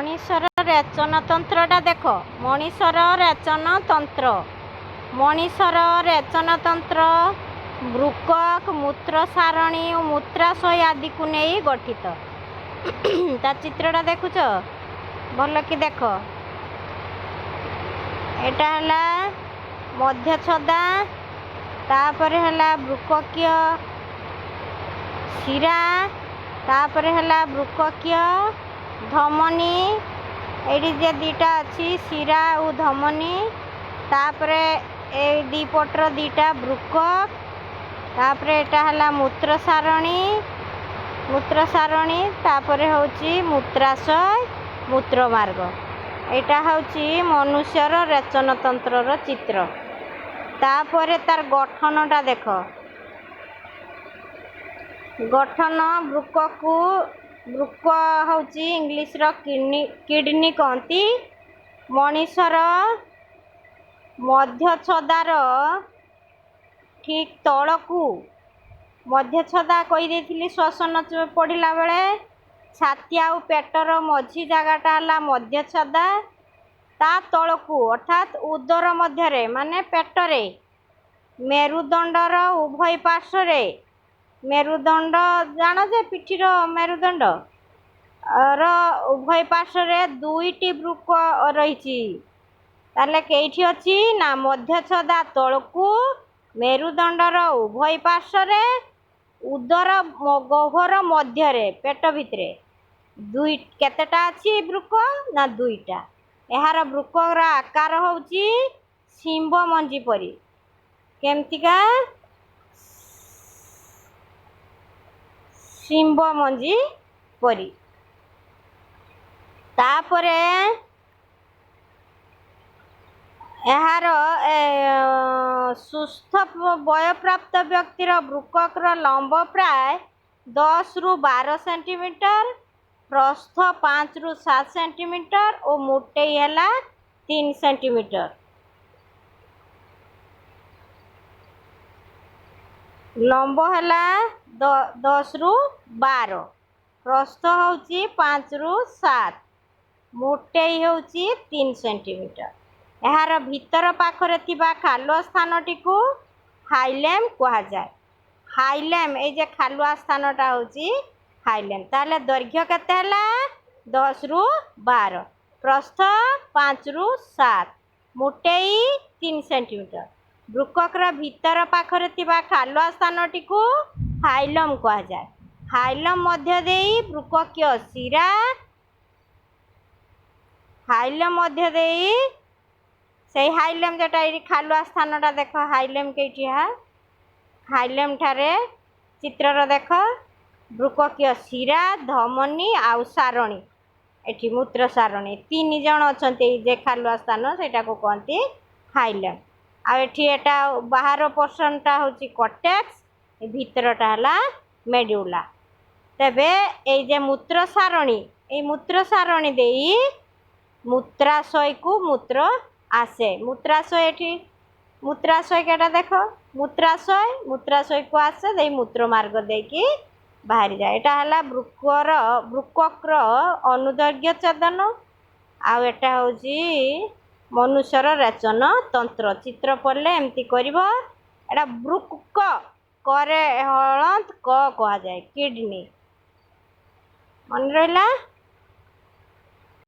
ମଣିଷର ରେଚନ ତନ୍ତ୍ରଟା ଦେଖ। ମଣିଷର ରେଚନ ତନ୍ତ୍ର, ମଣିଷର ରେଚନ ତନ୍ତ୍ର ବୃକକ, ମୂତ୍ର ସାରଣୀ ଓ ମୂତ୍ରାଶୟ ଆଦିକୁ ନେଇ ଗଠିତ। ତା ଚିତ୍ରଟା ଦେଖୁଛ? ଭଲ କି ଦେଖ। ଏଇଟା ହେଲା ମଧ୍ୟଛଦା, ତାପରେ ହେଲା ବୃକକୀୟ ଶିରା, ତାପରେ ହେଲା ବୃକକୀୟ ଧମନୀ। ଏଇଠି ଯେ ଦୁଇଟା ଅଛି, ଶିରା ଆଉ ଧମନୀ। ତାପରେ ଏଇ ଦୁଇ ପଟର ଦୁଇଟା ବୃକକ। ତାପରେ ଏଇଟା ହେଲା ମୂତ୍ର ସାରଣୀ, ମୂତ୍ର ସାରଣୀ। ତାପରେ ହେଉଛି ମୂତ୍ରାଶୟ, ମୂତ୍ରମାର୍ଗ। ଏଇଟା ହେଉଛି ମନୁଷ୍ୟର ରେଚନତନ୍ତ୍ରର ଚିତ୍ର। ତାପରେ ତାର ଗଠନଟା ଦେଖ। ଗଠନ ବୃକକୁ, ବୃକ ହେଉଛି ଇଂଲିଶର କିଡନୀ, କିଡନୀ କହନ୍ତି। ମଣିଷର ମଧ୍ୟଛଦାର ଠିକ୍ ତଳକୁ, ମଧ୍ୟଛଦା କହିଦେଇଥିଲି ଶ୍ୱସନ ପଢ଼ିଲା ବେଳେ, ଛାତି ଆଉ ପେଟର ମଝି ଜାଗାଟା ହେଲା ମଧ୍ୟଛଦା। ତା ତଳକୁ, ଅର୍ଥାତ୍ ଉଦର ମଧ୍ୟରେ, ମାନେ ପେଟରେ, ମେରୁଦଣ୍ଡର ଉଭୟ ପାର୍ଶ୍ୱରେ। ମେରୁଦଣ୍ଡ ଜାଣ ଯେ, ପିଠିର ମେରୁଦଣ୍ଡ ର ଉଭୟ ପାର୍ଶ୍ୱରେ ଦୁଇଟି ବୃକ ରହିଛି। ତାହେଲେ କେଇଠି ଅଛି ନା, ମଧ୍ୟଛଦା ତଳକୁ ମେରୁଦଣ୍ଡର ଉଭୟ ପାର୍ଶ୍ୱରେ, ଉଦର ଗହ୍ୱର ମଧ୍ୟରେ, ପେଟ ଭିତରେ ଦୁଇ କେତେଟା ଅଛି ବୃକ ନା, ଦୁଇଟା। ଏହାର ବୃକର ଆକାର ହେଉଛି ଶିମ୍ବ ମଞ୍ଜି ପରି। କେମିତିକା? ଶିମ୍ବ ମଞ୍ଜି ପରି। ତାପରେ ଏହାର ସୁସ୍ଥ ବୟପ୍ରାପ୍ତ ବ୍ୟକ୍ତିର ବୃକକର ଲମ୍ବ ପ୍ରାୟ 10ରୁ 12 ସେଣ୍ଟିମିଟର, ପ୍ରସ୍ଥ 5ରୁ 7 ସେଣ୍ଟିମିଟର ଓ ମୋଟେଇ ହେଲା 3 ସେଣ୍ଟିମିଟର। ଲମ୍ବ ହେଲା 10ରୁ 12, ପ୍ରସ୍ଥ ହେଉଛି 5ରୁ 7, ମୋଟେଇ ହେଉଛି 3 ସେଣ୍ଟିମିଟର। ଏହାର ଭିତର ପାଖରେ ଥିବା ଖାଲୁଆ ସ୍ଥାନଟିକୁ ହାଇଲେମ୍ କୁହାଯାଏ। ହାଇଲେମ୍, ଏଇ ଯେ ଖାଲୁଆ ସ୍ଥାନଟା ହେଉଛି ହାଇଲେମ୍। ତାହେଲେ ଦୈର୍ଘ୍ୟ କେତେ ହେଲା? 10ରୁ 12, ପ୍ରସ୍ଥ 5ରୁ 7, ମୋଟେଇ 3 ସେଣ୍ଟିମିଟର। ବୃକକର ଭିତର ପାଖରେ ଥିବା ଖାଲୁଆ ସ୍ଥାନଟିକୁ ହାଇଲମ୍ କୁହାଯାଏ। ହାଇଲମ୍ ମଧ୍ୟ ଦେଇ ବୃକକୀୟ ଶିରା, ହାଇଲମ୍ ମଧ୍ୟ ଦେଇ, ସେଇ ହାଇଲେମ୍ ଯେଟା ଏଇଠି ଖାଲୁଆ ସ୍ଥାନଟା ଦେଖ, ହାଇଲେମ୍ କେଇଠି? ହା, ହାଇଲେମ୍ ଠାରେ ଚିତ୍ରର ଦେଖ, ବୃକକୀୟ ଶିରା, ଧମନୀ ଆଉ ସାରଣୀ, ଏଠି ମୂତ୍ର ସାରଣୀ, ତିନି ଜଣ ଅଛନ୍ତି। ଏଇ ଯେ ଖାଲୁଆ ସ୍ଥାନ, ସେଇଟାକୁ କହନ୍ତି ହାଇଲେମ୍। ଆଉ ଏଠି ଏଟା ବାହାର ପୋର୍ସନଟା ହେଉଛି କର୍ଟେକ୍ସ, ଭିତରଟା ହେଲା ମେଡୁଲା। ତେବେ ଏଇ ଯେ ମୂତ୍ର ସାରଣୀ, ଏଇ ମୂତ୍ର ସାରଣୀ ଦେଇ ମୂତ୍ରାଶୟକୁ ମୂତ୍ର ଆସେ। ମୂତ୍ରାଶୟ ଏଠି, ମୂତ୍ରାଶୟ କେଟା ଦେଖ, ମୂତ୍ରାଶୟ, ମୂତ୍ରାଶୟକୁ ଆସେ ଦେଇ ମୂତ୍ର ମାର୍ଗ ଦେଇକି ବାହାରିଯାଏ। ଏଇଟା ହେଲା ବୃକର, ବୃକକର ଅନୁଦୈର୍ଘ୍ୟ ଛେଦନ। ଆଉ ଏଟା ହେଉଛି ମନୁଷ୍ୟର ରେଚନ ତନ୍ତ୍ର। ଚିତ୍ର ପଡ଼ିଲେ ଏମିତି କରିବ। ଏଇଟା ବୃକ କରେ ହଳନ୍ତ କ କୁହାଯାଏ, କିଡନୀ। ମନେ ରହିଲା?